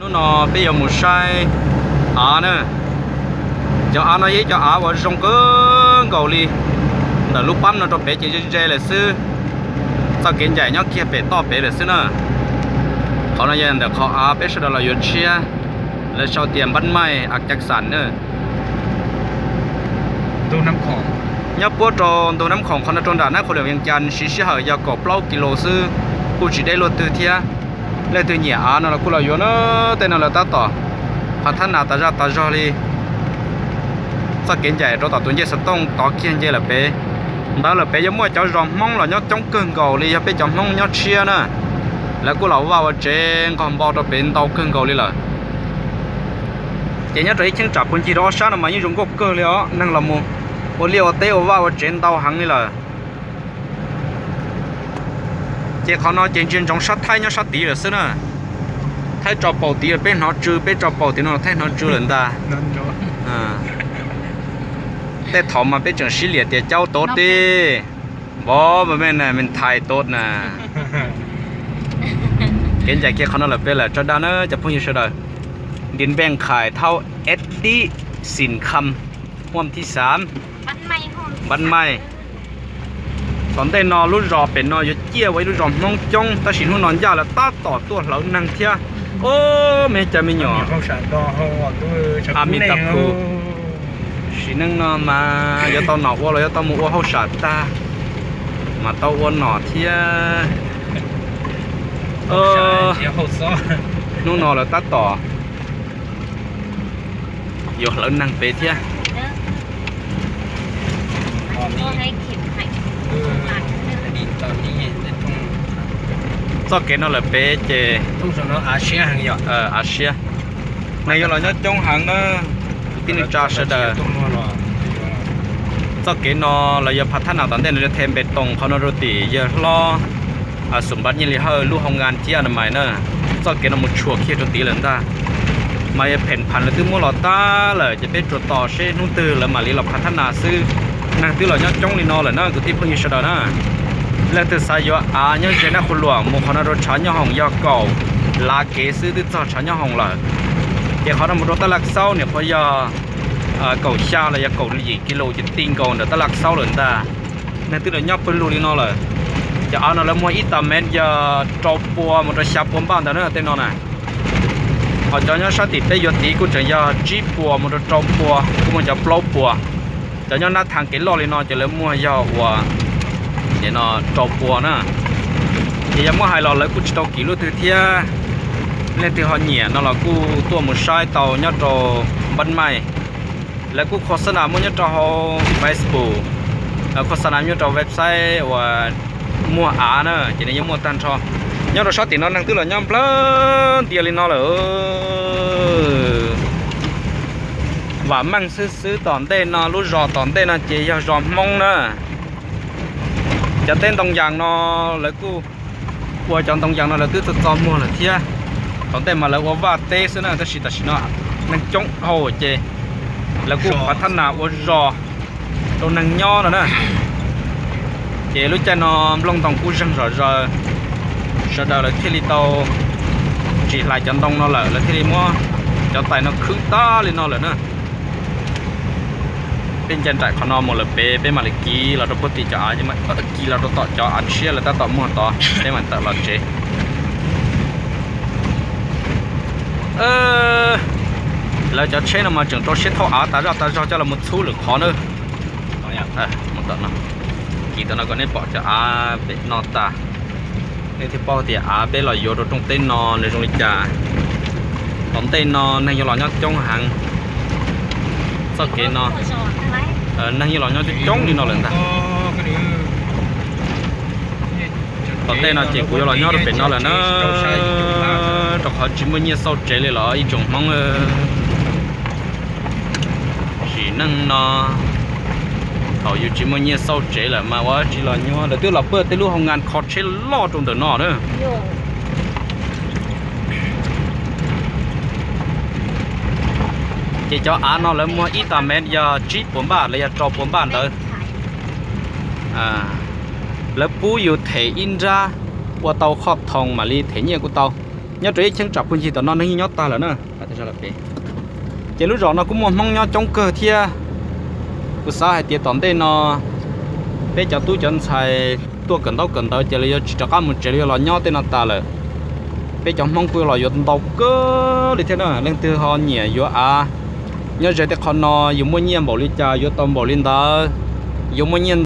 Hnub no peb yuav mus saib av na. Cov av no yog ib cov av uas zoo kawg nkaus li. Ntawm lub pab no rau pem ces ze ze lawm xwb. Txoj kev ncaim nyob kiag pem toj pem lawm xwb na. Qhov no yog ntawm qhov av peb sawv daws los yuav tshiab, lawv sau tias Npab Maij, Ak Cak Xas na. Nyob puab rau ntug Nab Khoom, qhov no rau nram Nab Khoom Luam Vias Cas siv sij hawm yog kaum plaub kis lus xwb, kuj tsis deb luaj twg thiab. Leej twg nyiam av no los kuj los yuav na. Tej no lawv tab tom phav thab nas tas zaj tas zog li. Txoj kev ncaim rau tom tus ncej xov tooj tod kiag nce lawm pem. Ntawd lawm pem yuav muaj cov zos Hmoob los nyob coob kawg nkaus li, yog peb cov Hmoob nyob tshiab na. Lawv kuj los vaj ua tsev nqog npo rau pem ntau kawg nkaus li lawm. Ces nyob rau ib cheeb tsam puag ncig rau ob sab no mas yeej zoo nkauj kawg li os, neeg los mus ua liaj ua teb ua vaj ua tsev ntau heev li lawm. Ces qhov no ces ntsia ntsoov sab Thaib nyob sab tid lawm xwb na. Thaib tso paus tid peb hnov tsw, peb tso paus tid no Thaib hnov tsw lawm ntag. Tej thaum mas peb tseem sib liam tias caub tuv tib, npov me me nthais tuv na. Kev ncaim kiag qhov no lawm pem lawm tso dag na cov phooj ywg sawv daws. Din Npeej Khais Thaub Ed Dib Xim Kham Huam Thib Xav, Npab Maij. Tom ntej no lub zos pem no yuav ciaj ua ib lub zos Hmoob coob tab sis hnub no ncaj lawv tab tom tuaj hlawv neeg thiab. Ob, me cas me nyuam, a mi ta khu. Sim neej no mas yuav tau nom ua los yuav tau mus ua hauj sam tag mas tau ua nom thiab. Hnub no lawv tab tom yuav hlawv neeg pem thiab. Txoj kev no lawm pem ces av siab, neeg yuav los nyob coob heev na. Kwv tij neej tsa sawv daws, txoj kev no lawv yuav phav thab nas tom ntej no yuav them npe toos qhov no rau tim yawg hlob Xum Npab Nyiaj Lis Hawj lub hoo ngan thiab na mais na. Txoj kev no mus tshuam kiag rau tid lawm ntag. Mas yog phem pham lawv twb muab los tag lawm ces peb tsuas tos seb hnub twg lawv mam li los phav thab nas xwb. Neeg twb los nyob coob li no lawm na kwv tij phooj ywg sawv daws na. Leej twg xav yuav av nyob ze Nab Qhua Luam mus qhov no rau Tshav Nyob Hoom yog kaum lav kev xwb twb txog Tshav Nyob Hoom lawm. Ces qhov no mus rau Tab Laj Xaub niam qhuav yog kaum xya los yog kaum yim kis lus ces ti nkaus ntawm Tab Laj Xaub lawm ntag. Neeg twb los nyob pawg lug li no lawm. Cov av no lawv muag ib tag mev yog rau pua mus rau xya pua npaj ntawd na tej no na. Ho cov nyob sab tim peb yuav tid kuj tseem yog tsib puas mus rau rau pua, kuj muaj cov plaub puas. Cov nyob nab thaj kev loj li no ces lawv muag yog uas rau pua na. Ces yog muab hais los lawv kuj tsis tau kim luaj twg thiab. Leej twg ho nyiam no los kuj tuaj mus saib tau nyob rau Npab Maij. Lawv kuj khos xab nas muaj nyob rau hauv Facebook, khos xab nas nyob rau website uas muag av na ces nws yeej muaj tag nrho. Nyob rau sab tim no neeg twb los nyob nplawg ntias li no lawm. Vam meej xwb xwb tom ntej no lub zos tom ntej no ces yog zos Hmoob na. Cov teb ntoo yas no lawv kuj ua cov ntoo yas no lawv twb txo txo muag lawm thiab. Tom ntej mas lawv ua vaj teb xwb na tab sis tam sim no neeg coob dhau ces lawv kuj phav thab nas ua zos rau neeg nyob no na. Ces lub caij no nplooj ntoo kuj zeeg zom zaws, sawv daws lawv thiaj li tau tsis hlais cov ntoo no lawm lawv thiaj li muab cov tais no khwb tag li no lawm na. Peb ncaim nraim qhov no mus lawm pem peb mam li kiv los rau puag tim cov av, kis los rau tom cov av tshiab lawv tab tom muag tod peb mam tawm los tsev. Lawv cov tsheb no mas tseem rau siab thauj av tas zaj tas zog coj los mus txhub lwm qhov na. Mus tom no, kis tom no kom nej pom cov av pem no tas, nej thiaj paub tias av peb los yuav rau rooj teb no nws zoo li cas. Tom ntej no neeg yuav los nyob coob heev. Txoj kev no neeg yuav los nyob coob coob li no lawm ntag. Tom ntej no ces kuv yuav los nyob rau pem no lawm na, rau qhov tsis muaj nyiaj xauj tsev li los ib tsoom Hmoob. Sim neej no thaum yus tsis muaj nyiaj xauj tsev lawm mas ua tsis los nyob, lawv twb los pawj tej lub hoo ngan kho tsheb loj rau ntawm no na. Ces cov av no lawv muag ib tas mev yog tsib puas npaj los yog rau puas npaj ntawd. Lawv pub yus them ib nrab, ua tau qhov thoo mam li them nyiaj kuj tau. Nyob rau ib cheeb tsam phooj ywg tom no neeg yeej nyob tag lawm na. Ces lub zos no kuj muaj Hmoob nyob coob kawg thiab. Kuv xav hais tias tom ntej no peb cov tub cov ntxhais tuaj kawm ntaub kawm ntawv ces lawv yuav tsis rov qab mus tsev, lawv yuav los nyob tej no tas lawm. Peb cov Hmoob kuj los yuav ntau kawg li thiab na. Leej twg ho nyiam yuav av nyob ze tej qhov no, yus muaj nyiaj npaum li cas yuav tau npaum li ntawd. Yuav muaj nyiaj